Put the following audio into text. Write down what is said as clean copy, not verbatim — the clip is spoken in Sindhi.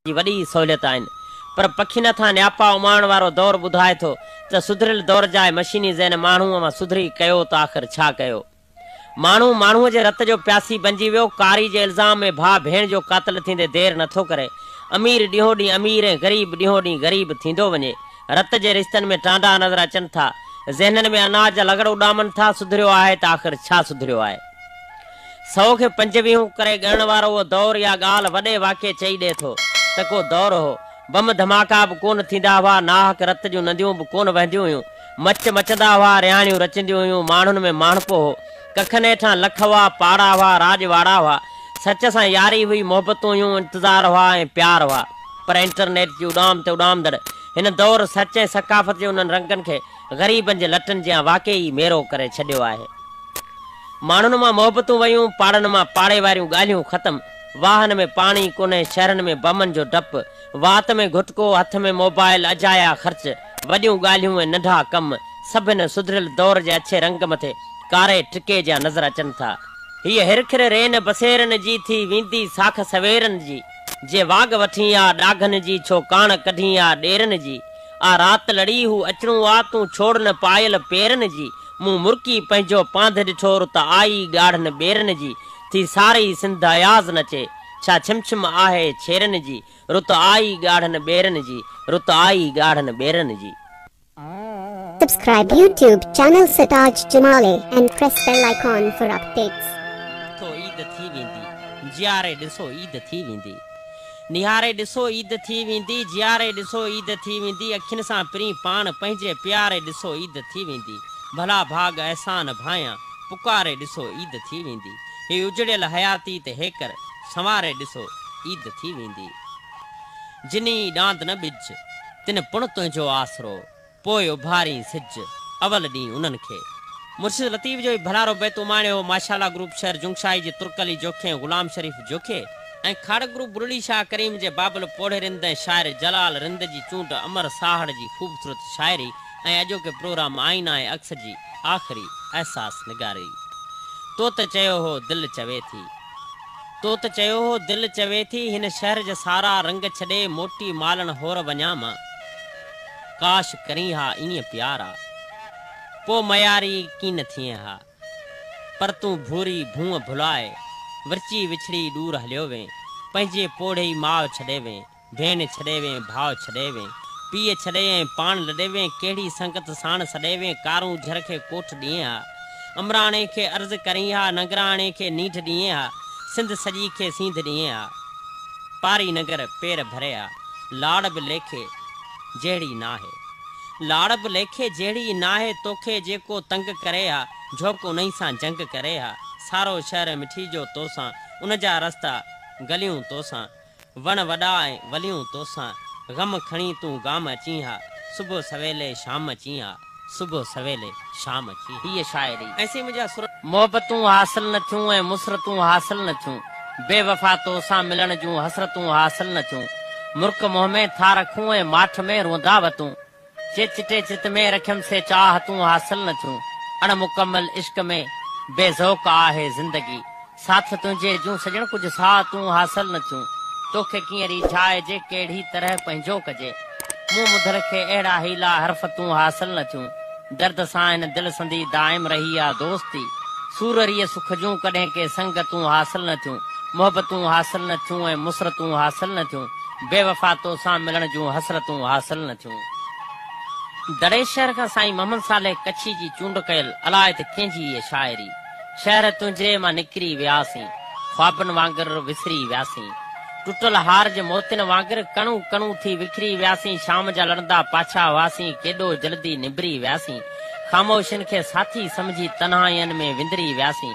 جي وڏي سهوليت آهن پر پکين هٿان نياپا اماڻڻ وارو دور ٻڌائي ٿو ته سڌريل دور جا اهي مشيني ذهن ماڻهوء مان سڌري ڪيو ته آخر ڇا ڪيو؟ ماڻهو ماڻهوء جي رت جو پياسي بنجي ويو، ڪاري جي الزام ۾ ڀاء ڀيڻ جو قاتل ٿيندي دير نٿو ڪري. امير ڏينهون ڏينهن امير ۽ غريب ڏينهون ڏينهن غريب ٿيندو وڃي. رت جي رشتن ۾ ٽانڊا نظر اچن ٿا. ذهنن ۾ اناج جا لغڙ اڏامن ٿا. سڌريو آهي ته آخر ڇا سڌريو آهي؟ سئو کي پنجويهون ڪري ڳڻڻ وارو اهو دور يا ڳالهه وڏي واڪي چئي ڏئي ٿو ته ڪو دور هو. بم ڌماڪا به ڪونه ٿيندا هئا، ناحق رت جون نديون به ڪونه وهنديون هيون. مچ مچندا هئا، رهاڻيون رچنديون هيون، ماڻهن ۾ ماڻهپو هو. ڪکن هيٺان لک هئا، پاڙا هئا، راڄ واڙا هئا. سچ سان ياري هئي، محبتون هيون، انتظار هئا ۽ پيار هئا. پر انٽرنيٽ جي اڏام تي اڏامندڙ هن دور سچ ۽ ثقافت جي انهن رنگن کي غريبن جي لٽن جيان واقعي ئي ميرو ڪري ڇڏيو آهي. ماڻهن مان محبتون ويون، پاڙن مان پاڙي واريون ڳالهيون ختم، واهن ۾ پاڻي ڪونهي، شهرن ۾ بمن جو ڊپ، وات ۾ گهٽڪو، هٿ ۾ موبائل، اجايا خرچ، وڏيون ڳالهيون ۽ ننڍا ڪم، سڀ هن سڌريل دور جي اڇي رنگ مٿي ڪاري ٽڪي جيان نظر اچن ٿا. هيء هرکر رين بسيرن جي ٿي ويندي ساک سويرن جي، جي واڳ وٺين آ ڏاگهن جي ڇو ڪاڻ ڪڍين آ ڏيرن جي، آ رات لڙي هو اچڻو آ تون ڇوڙ نه پايل پيرن جي، مون مرڪي پنهنجو پانڌ ڏٺو رت آئي ڳاڙهن ٻيرن جي، ٿي ساري سنڌ اياز نچي، ڇا ڇم ڇم آهي ڇيرن جي، رت آئي ڳاڙهن ٻيرن جي، رت آئي ڳاڙهن ٻيرن جي. Subscribe YouTube channel Sartaj Jamali and press bell icon for updates. ٿو عيد ٿي ويندي، جياري ڏسو عيد ٿي ويندي. نهاري ڏسو عيد ٿي ويندي، جياري ڏسو عيد ٿي ويندي، اکين سان پرين پاڻ پنهنجي پياري ڏسو عيد ٿي ويندي، ڀلا ڀاڳ احسان ڀانيان، پڪاري ڏسو عيد ٿي ويندي، هي اجڙيل حياتي ته هيڪر سنواري ڏسو عيد ٿي ويندي. جني ڏاند نه ٻج، تن پڻ تنهنجو آسرو. پوء اڀارين سج، اول ڏينهن انهن کي. مرشد لطيف جو هي ڀلارو بيت اماڻيو هو ماشاءالله گروپ شهر جنگشاهي جي ترڪ علي جوکي ۽ غلام شريف جوکي ۽ کاڙڪ گروپ بلڙي شاهه ڪريم جي بابل پوڙهي رند ۽ شاعر جلال رند جي چونڊ امر ساهڙ جي خوبصورت شاعري ۽ اڄوڪي پروگرام آئينا ۽ عڪس جي آخري احساس نگاري. تو ته چيو هو دل چوي ٿي. تو ته چيو هو دل چوي ٿي هن شهر جا سارا رنگ ڇڏي موٽي مالڻ هور وڃان مان. ڪاش ڪرين ها ائين پيارا. پو مياري ڪين ٿئين ها. پر تون ڀوري ڀونء ڀلائي، ورچي وڇڙي ڏور هليو وين. پنهنجي پوڙهي ماء ڇڏي وين، ڀيڻ ڇڏي وين، ڀاء ڇڏي وين. پيء ڇڏي ۽ پاڻ لڏي وين، ڪهڙي سنگت ساڻ سڏي وين، ڪارونجهر کي ڪوٺ ڏئين ها. امراڻي کي عرض ڪرين ها، ننگراڻي کي نينڍ ڏئين ها، سنڌ سڄي کي سينڌ ڏئين ها. پاري ننگر پير ڀري ها. لاڙ به ليکي جهڙي ناهي. لاڙ به ليکي جهڙي ناهي، توکي جيڪو تنگ ڪري ها، جهوڪ انهي سان جنگ ڪري ها. سارو شهر مٺي جو توسان، ان جا رستا گليون توسان، وڻ وڏا ۽ وليون توسان، غم کڻي تون گام اچين ها، صبح سويلي شام اچين ها. صبح سويلي شام اچي هيء شاعري. ۽ سي منهنجا سر. محبتون حاصل نه ٿيون ۽ مسرتون حاصل نه ٿيون، بي وفا توسان ملڻ جون حسرتون حاصل نه ٿيون، مرڪ منهن ۾ ٿا رکون ۽ ماٺ ۾ روئندا وتون، چي چٽي چت ۾ رکيم سي چاهتون حاصل نه ٿيون، اڻ مڪمل عشق ۾ بي ذوق آهي زندگي، ساٿ تنهنجي جون سڄڻ ڪجهه ساعتون حاصل نه ٿيون. توکي ڪيئن ريجهائجي، ڪهڙي طرح پنهنجو ڪجي. مون مڌر کي اهڙا حيلا حرفتون حاصل نه ٿيون. درد سان هن دل سندي دائم رهي آ دوستي. سور ريء سک جون ڪڏهن ڪي سنگتون حاصل نه ٿيون. محبتون حاصل نه ٿيون ۽ مسرتون حاصل نه ٿيون. بيوفا توسان ملڻ جون حسرتون حاصل نه ٿيون. دڙي شهر کان سائين محمد صالح ڪڇي جي چونڊ ڪيل الاء ته ڪنهن جي هيء شاعري. شهر تنهنجي مان نڪري وياسين، خوابن وانگر وسري وياسين. ٽٽل هار جي موتين وانگر ڪڻو ڪڻو ٿي وکري وياسين. شام جا لڙندا پاڇا هئاسين، ڪيڏو جلدي نبري وياسين. خاموشين کي ساٿي سمجهي تنهائين ۾ وندري وياسين.